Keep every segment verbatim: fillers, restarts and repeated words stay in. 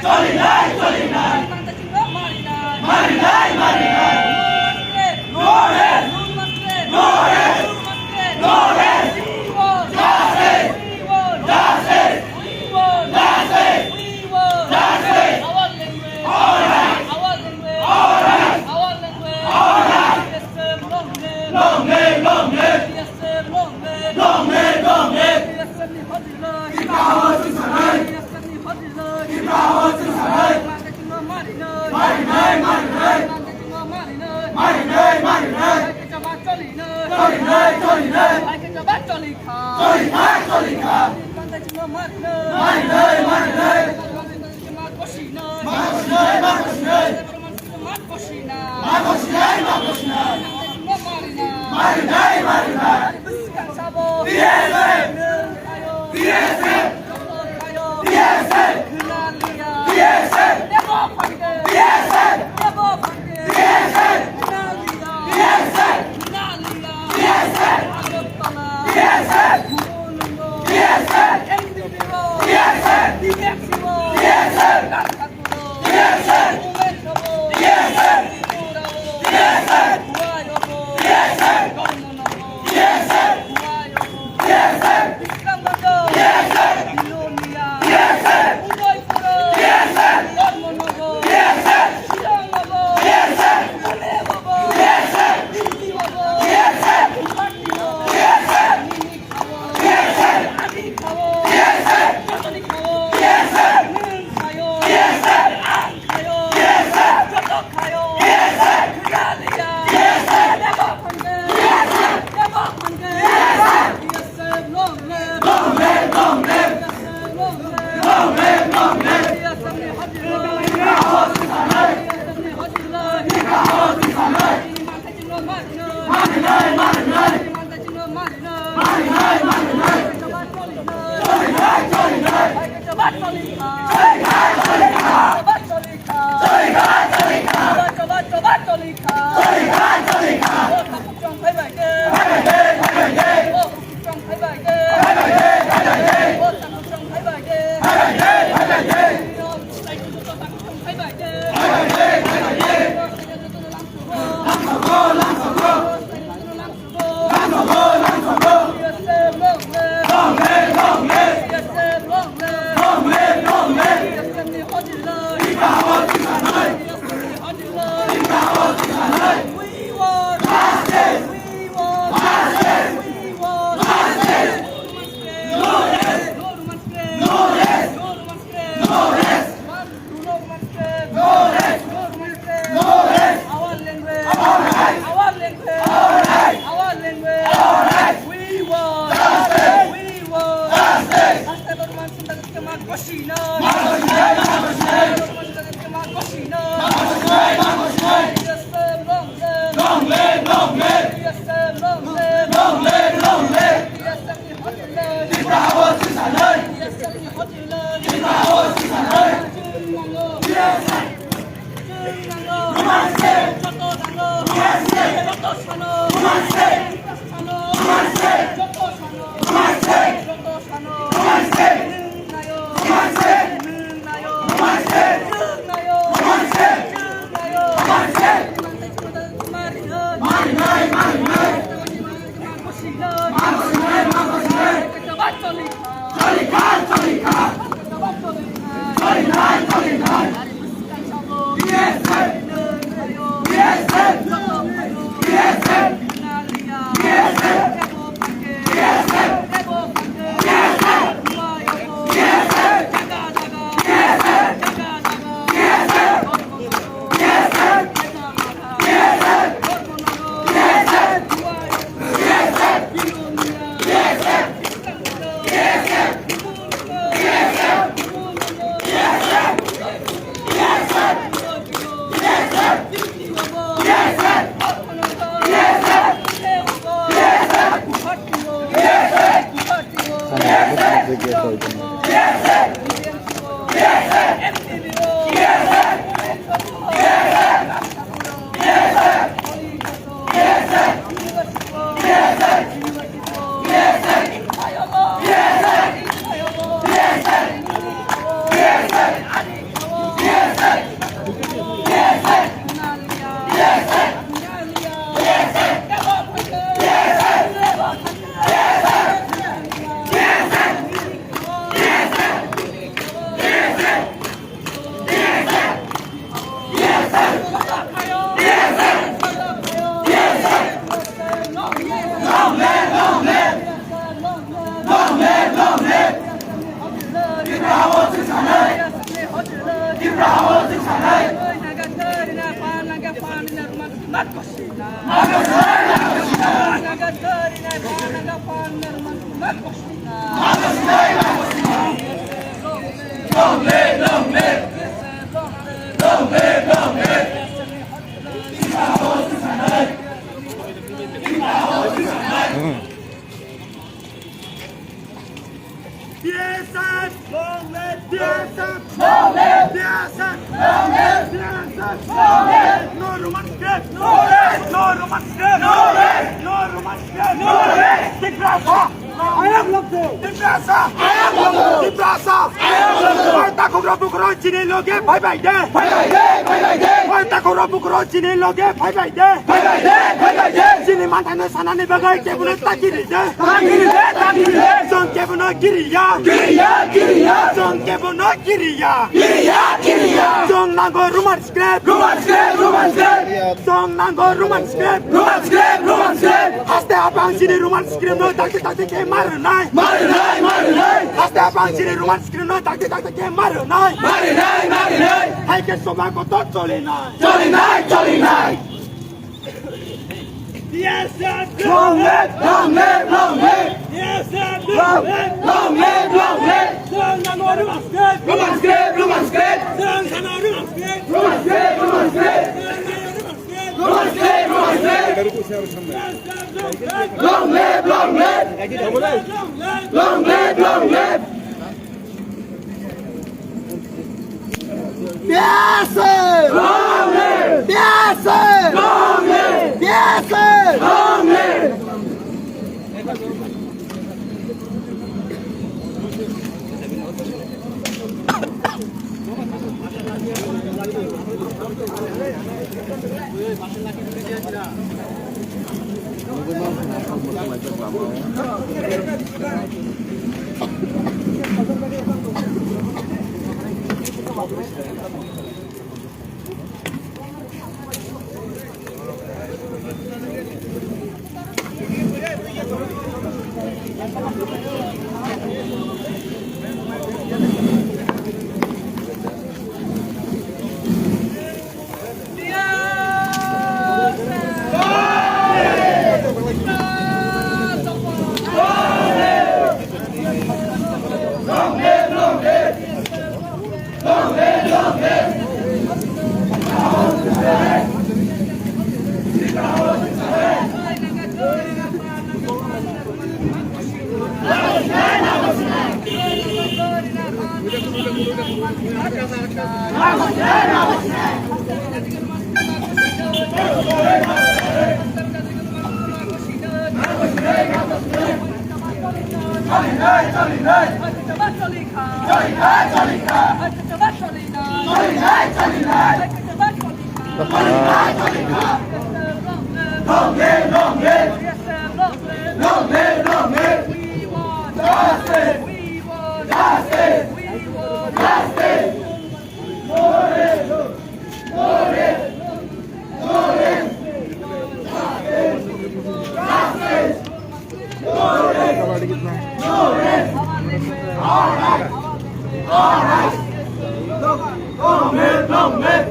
Choli nai, choli nai. Marinai, marinai. No rest. No rest. No rest. No rest. We want justice. We want justice. We want justice. Our language. Our rights. Our language. Our rights. Our language. Our rights. Long live. Long live, long live. Long live, long live. Long live. Long live. Long live. Marinai, marinai. Marinai, marinai. Marinai, marinai. Marinai, marinai. Choli nai, choli nai. Choli nai, choli nai. Marinai, marinai. Ma kosinai, ma kosinai. Ma kosinai, ma kosinai. Marinai, marinai. T S F. T S F. T S F. T S F. T S F. No rest! No rest! No rest! No rest! Our language! Our rights! Our language! Our rights! Our language! Our rights! We want! Justice! We want! Justice! Hasteo Borman Singh David ke maa kosinai! Maa kosinai! Maa kosinai! Hasteo Borman Singh David ke maa kosinai! Maa kosinai! Maa kosinai! T S F long live! Long live! Long live! T S F long live! Long live! Long live! T S F ni hotel live! Tipra House is alive! T S F ni hotel live! Tipra House is alive! Chwng nango! T S F! P S F! Long live P S F! Long live P S F! Long live P S F! Long live! No Roman script! No life! No Roman script! No life! No Roman script! No life! Tiprasa! I am Longso! Tiprasa! I am Longso! Tiprasa! I am Longso! Oi takhuk rok bukhuk rok chini loge phai bai de! Phai bai de! Phai bai de! Oi takhuk rok bukhuk rok chini loge phai bai de! Phai bai de! Phai bai de! Chini manthano sanani bagwi kebono takiri de! Takiri de! Takiri de! Chwng kebono kiriya! Kiriya! Kiriya! Chwng kebono kiriya! Kiriya! Kiriya! Chwng nango Roman script! Roman script! Roman script! Chwng nango Roman script! Roman script! Roman script! Haste abang chini Roman script no dakti dakti khe marnai! Marnai! Marnai! Haste abang chini Roman script no dakti dakti khe marnai! Marnai! Marnai! Hai khe soba kotor cholinai! Cholinai! Cholinai! Yes, sir. Long live, long live, long live. Yes, sir. Long live, long live, long live. Sir, no, no, no, sir. Roman script, Roman script. Sir, no, no, no, sir. Roman script, Roman script. Sir, no, no, no, sir. Roman script, Roman script. Yes, sir. Long live. Long live, long live. Yes, sir. Long live. Long live, long live. P S F! Long live! P S F! Long live! P S F! Long live! Long live, long live! Long live, long live! We want justice! We want justice! We want justice! Long live, long live!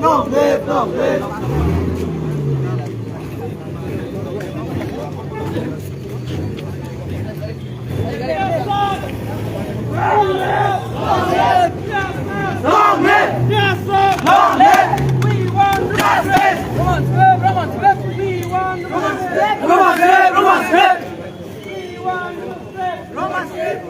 Long live, long live! Long live! Long live! We want justice! Roman script! Roman script! We want Roman script! Roman script! Roman script! We want justice! Roman script!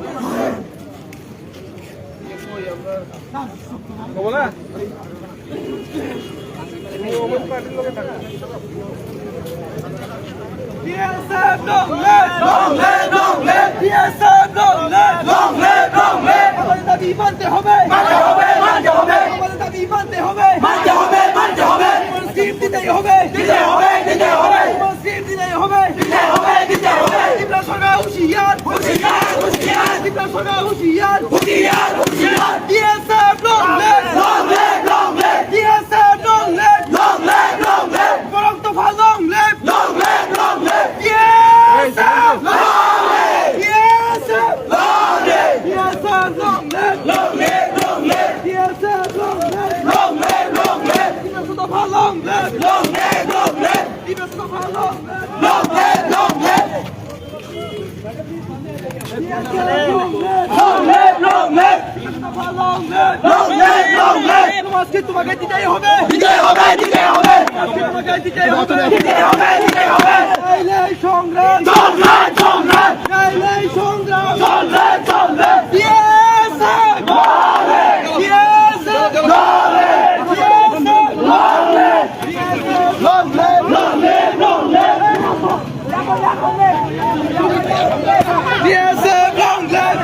P S F long live! Long live, long live! P S F long live! Long live, long live! আমাদের দাবি মানতে হবে! মানতে হবে, মানতে হবে! আমাদের দাবি মানতে হবে! মানতে হবে, মানতে হবে! Roman script দিতেই হবে! দিতে হবে, দিতে হবে! Roman script দিতেই হবে! দিতে হবে, দিতে হবে! ত্রিপুরা সরকার হুঁশিয়ার! হুঁশিয়ার, হুঁশিয়ার! ত্রিপুরা সরকার হুঁশিয়ার! হুঁশিয়ার, হুঁশিয়ার! P S F long live! Long live, long live! P S F long live! Long live, long live! Borok Topha long live! Long live, long live! P S F long live! P S F long live! P S F long live! Long live, long live! P S F long live! Long live, long live! Tiprasa Topha long live! Long live, long live! Tiprasa Topha long live! Long live, long live! Long live, long Long live! Long live! Long live! তোমাকে দিতেই হবে! দিতেই হবে! দিতেই হবে! তোমাকে দিতেই হবে! দিতেই হবে! দিতেই হবে! এই লড়াই সংগ্রাম! চলবে! চলবে! এই লড়াই সংগ্রাম! চলবে! চলবে! বিএসএফ! লড়বে! বিএসএফ! লড়বে! বিএসএফ! লড়বে! Long live! Long live! Long live! B S F long live! B S F long live!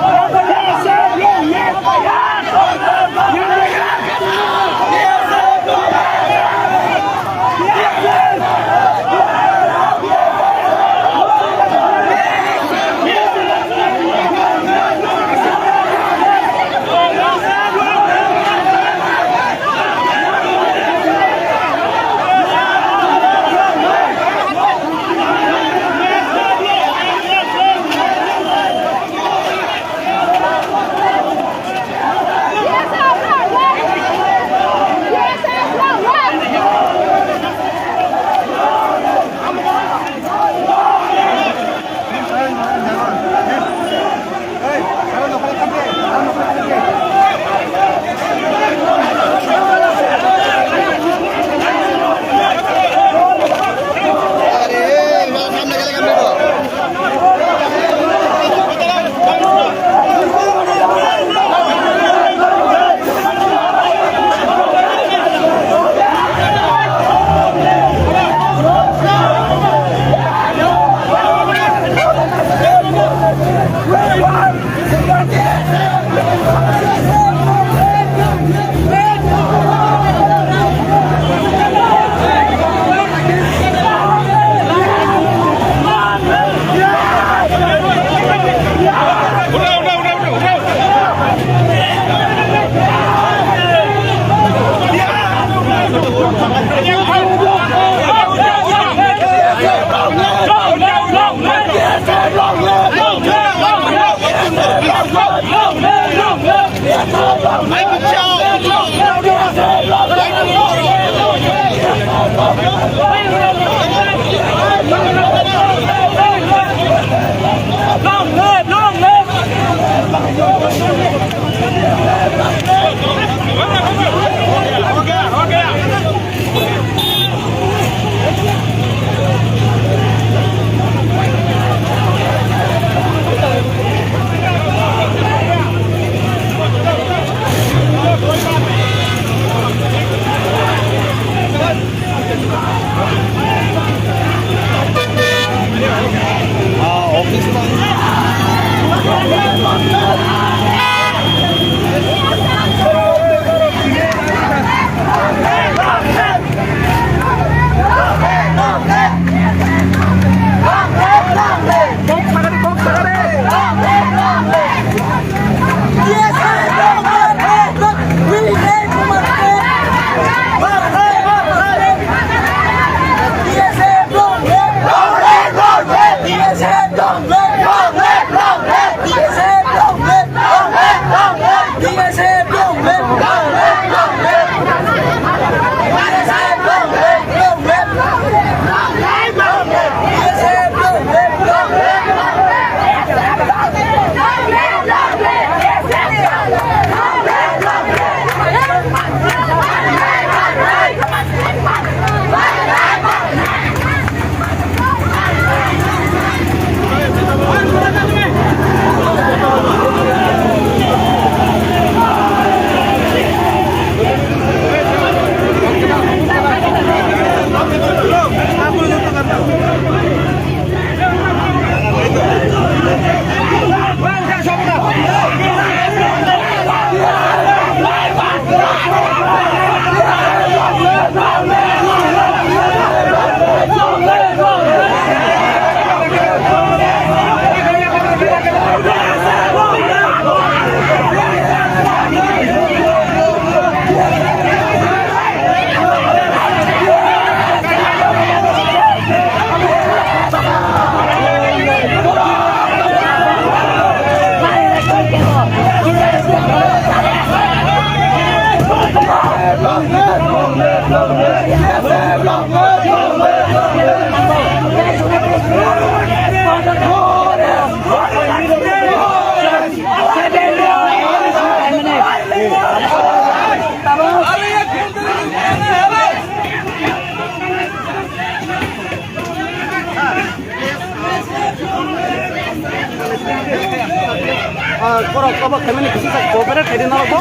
Borok obo khaimani kisa cooperate khaidi norok bo.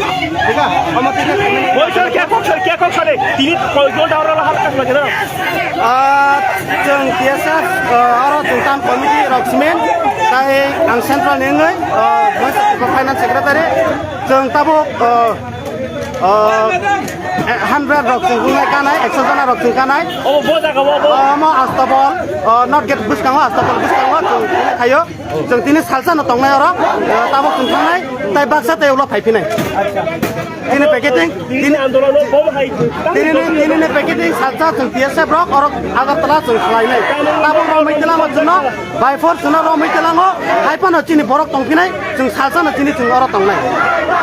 Diga, omo tini khaimani. Boi sir, kya kok sir, kya kok sir? Tini koi gol daura la halka sir kira. Ah, chwng T S F, ah, aro chwng tam committee rok simen, tai ang central ni wngwi, ah, finance secretary, chwng tabuk, ah, ah, hundred rok chwng wngnai kanai, ekso jona rok chwng kanai. Obo bo jaga bo, bo. Omo Astabol, ah, North Gate bwskango, Astabol bwskango chwng khaio. Chwng tini salsa no tongnai oro, eh, tabuk chwng thangnai, tai baksa tai ulo phai phinai. Acha. Tini packeting, tini, tini, tini ni packeting salsa chwng T S F rok oro Agartala chwng khlainai. Tabuk romwi tilango chwngno, by force chwngno romwi tilango, hai phano chini borok tong phinai, chwng salsa no chini chwng oro tongnai.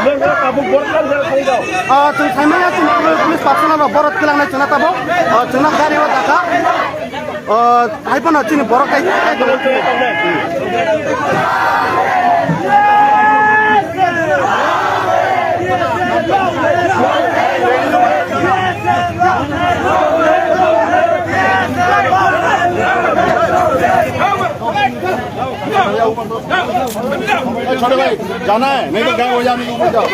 Nang oro tabuk borok kan jara thangwi rok? Ah, chwng saimanya chwng police personnel rok borok tilangnai chwngno tabuk, ah, chwngno gari o dakha. O, hai phano chini borok tai, tai tongo. Chhode bhai, jana hai, nahi to kya ho jane ko jao.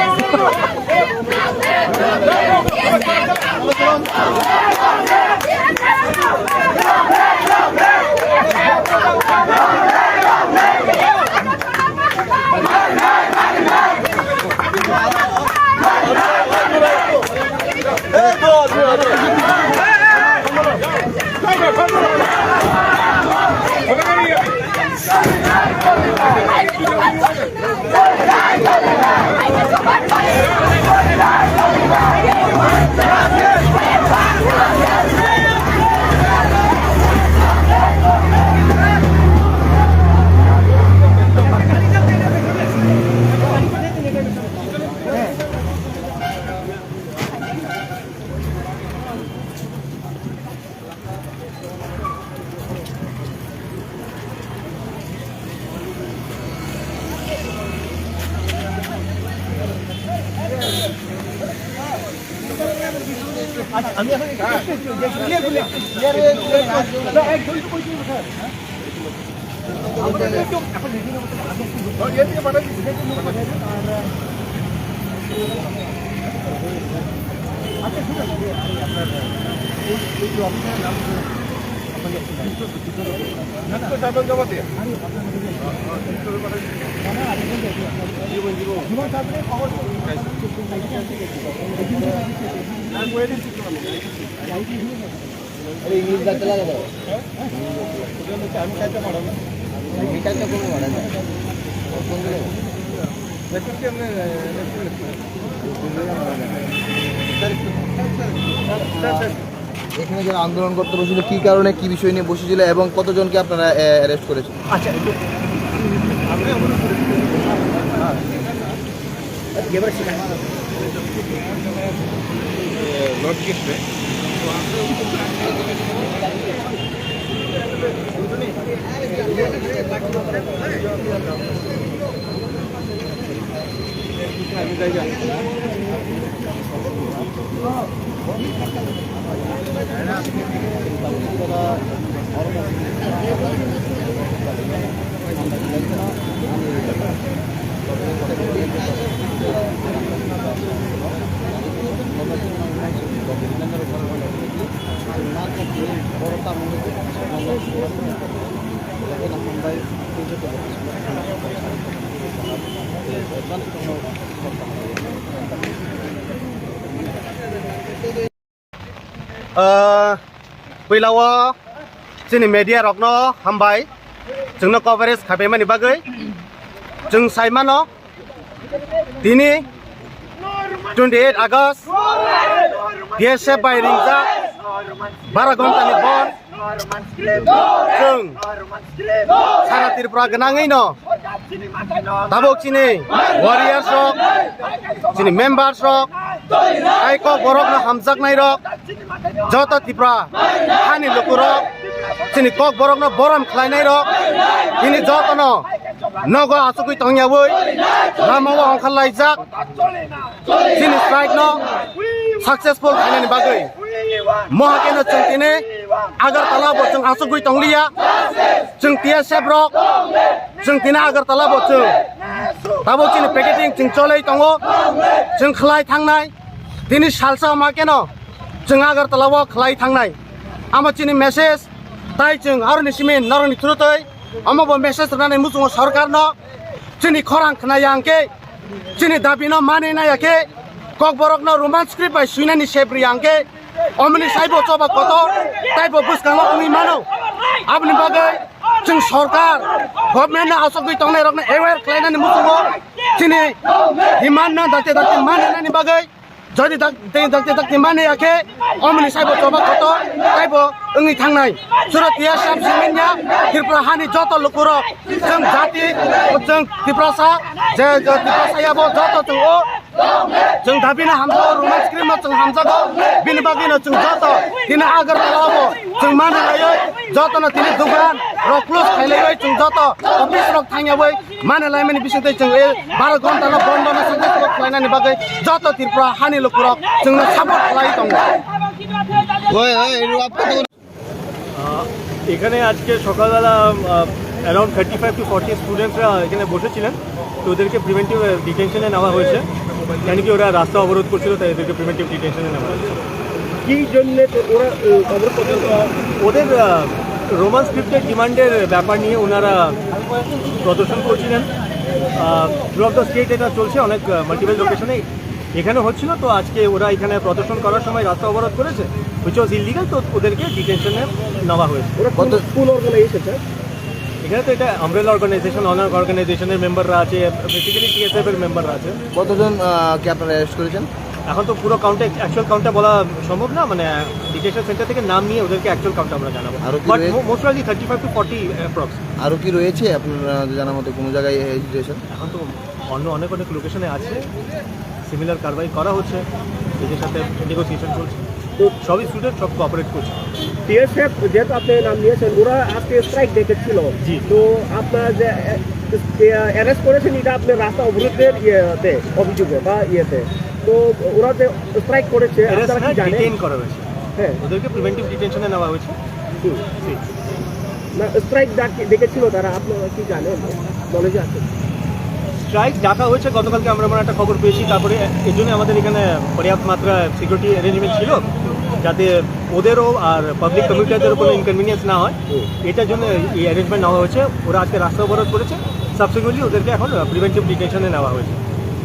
আরে ইংলিশ গাছ লাগা দাও। আমি কাজ তো করবো না। এখানে যারা আন্দোলন করতে বসেছিল, কি কারণে, কি বিষয় নিয়ে বসেছিল এবং কতজনকে আপনারা, এ, অ্যারেস্ট করেছেন? আচ্ছা, একটু আমরা এমন করেছি। Ah, puila o chini media rokno hambai, chwngno coverage khapaimani bagwi. Chwng sai mano, tini twenty eight August B S F bai ringjak bara ghontani bor. Chwng sara Tripura gwnangwi no tabuk chini warriors rok, chini members rok, tai kok borok no hamjaknai rok, joto Tripura hani luku rok, chini kok borok no borom khlainai rok, tini joto no nogo achugwi tongyawi lama o ongkhar laijak. Chini strike no successful khainani bagwi mohakeno chwng tini Agartala bo chwng achugwi tongliya. Chwng T S F rok chwng tini Agartala bo chwng Tabuk chini picketing chwng cholwi tongo, chwng khlai thangnai. Tini salsa ma keno chwng Agartala o khlai thangnai. Amo chini message, tai chwng aroni simi norokni through twi omo bo message rwnani muchungo sorkarno. Chini khorang khna ya hwnkhe, chini dabino mani naya khe, kokborokno Roman script bai swinani sep rwya hwnkhe, omoni saibo choba kotor, taibo bwskango wngwi mano. Aboni bagwi chwng sorkar, government no asogwi tongnai rokno aware khlainani muchungo chini demand no dakti dakti mani nani bagwi, jodi dak-, tei dakti dakti mani ya khe, omoni saibo choba kotor, taibo wngwi thangnai. Surat ya sab siminya, Tripura hani joto lukurok, chwng jati, chwng Tiprasa, je, je Tiprasa yabo joto chwng o, chwng dabina hamjago, Roman script no chwng hamjago, bini bagwino chwng joto, tini Agartala o bo chwng mani laiwi, jotono tini dugan rok close khailaiwi, chwng joto office rok thangyawi, mani laimani bisingtwi chwng e baro ghonta no bondo no sakha sakha khlainani bagwi joto Tripura hani lukurok chwngno support khlai tongo. ওই, ওই, একটু off করতে বলো। আহ, এখানে আজকে সকালবেলা, আহ, around thirty five to forty students-রা এখানে বসেছিলেন, তো ওদেরকে প্রিভেন্টিভ, আহ, ডিটেনশনে নেওয়া হয়েছে, কেন কি ওরা রাস্তা অবরোধ করছিল, তাই এদেরকে প্রিভেন্টিভ ডিটেনশনে নেওয়া হয়েছে। কি জন্য তো ওরা, আহ, অবরোধ করছিল? ওদের, আহ, রোমান স্ক্রিপ্টের ডিমান্ডের ব্যাপার নিয়ে ওনারা প্রদর্শন করছিলেন। থ্রু আউট দ্য স্টেট এটা চলছে, অনেক, আহ, মাল্টিপল লোকেশনে এখানে হচ্ছিল, তো আজকে ওরা এখানে প্রদর্শন করার সময় রাস্তা অবরোধ করেছে, হুইচ ওয়াজ ইলিগাল, তো ওদেরকে ডিটেনশনে নেওয়া হয়েছে। ওরা কোন, কত কোন অর্গানাইজেশন, স্যার? এখানে তো এটা আমব্রেলা অর্গানাইজেশন, অনেক অর্গানাইজেশনের মেম্বাররা আছে, বেসিক্যালি টিএসএফ এর মেম্বাররা আছে। কতজন, আহ, কে আপনারা অ্যারেস্ট করেছেন? এখন তো পুরো কাউন্টে, অ্যাকচুয়াল কাউন্টটা বলা সম্ভব না, মানে, ডিটেনশন সেন্টার থেকে নাম নিয়ে ওদেরকে অ্যাকচুয়াল কাউন্ট আমরা জানাবো। আরো কি বাট রয়ে-, most probably thirty five to forty approx. আরো কি রয়েছে আপনারা জানা মতো কোনো জায়গায় হেজিটেশন? এখন তো অন্য অনেক অনেক লোকেশনে আছে, সিমিলার কারবাই করা হচ্ছে, এদের সাথে নেগোসিয়েশন চলছে। তো সবই স্টুডেন্ট, সব কোঅপারেট করছে। টিএসএফ যেহেতু আপনি নাম নিয়েছেন, ওরা আজকে স্ট্রাইক ডেকেছিল। জি। তো আপনারা যে, এ, এ, অ্যারেস্ট করেছেন, এটা আপনার রাস্তা অবরোধের ইয়েতে, অভিযোগে বা ইয়েতে। তো ওরা যে স্ট্রাইক করেছে, অ্যারেস্ট আপনারা না, কি জানেন? ডিটেইন করা হয়েছে। হ্যাঁ। ওদেরকে প্রিভেন্টিভ ডিটেনশনে নেওয়া হয়েছে। হুম। জি। না, স্ট্রাইক ডাক-, ডেকেছিল তারা, আপনারা কি জানেন? নলেজে আছে? স্ট্রাইক ডাকা হয়েছে, গতকালকে আমরা মানে একটা খবর পেয়েছি, তারপরে এই জন্য আমাদের এখানে পর্যাপ্ত মাত্রা সিকিউরিটি অ্যারেঞ্জমেন্ট ছিল, যাতে ওদেরও আর পাবলিক কমিউটারদেরও কোনো ইনকনভিনিয়েন্স না হয়। হুম। এটার জন্য এই অ্যারেঞ্জমেন্ট নেওয়া হয়েছে। ওরা আজকে রাস্তা অবরোধ করেছে, সাবসিকুয়েন্টলি ওদেরকে এখন প্রিভেন্টিভ ডিটেনশনে নেওয়া হয়েছে।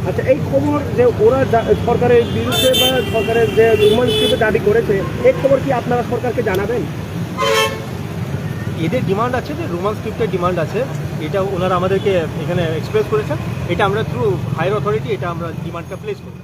আচ্ছা, এই খবর যে ওরা যা-, সরকারের বিরুদ্ধে বা সরকারের যে রোমান স্ক্রিপ্টে দাবি করেছে, এই খবর কি আপনারা সরকারকে জানাবেন? এদের ডিমান্ড আছে, যে রোমান স্ক্রিপ্টের ডিমান্ড আছে, এটা ওনারা আমাদেরকে এখানে এক্সপ্রেস করেছেন, এটা আমরা থ্রু হায়ার অথরিটি এটা আমরা ডিমান্ডটা প্লেস করব।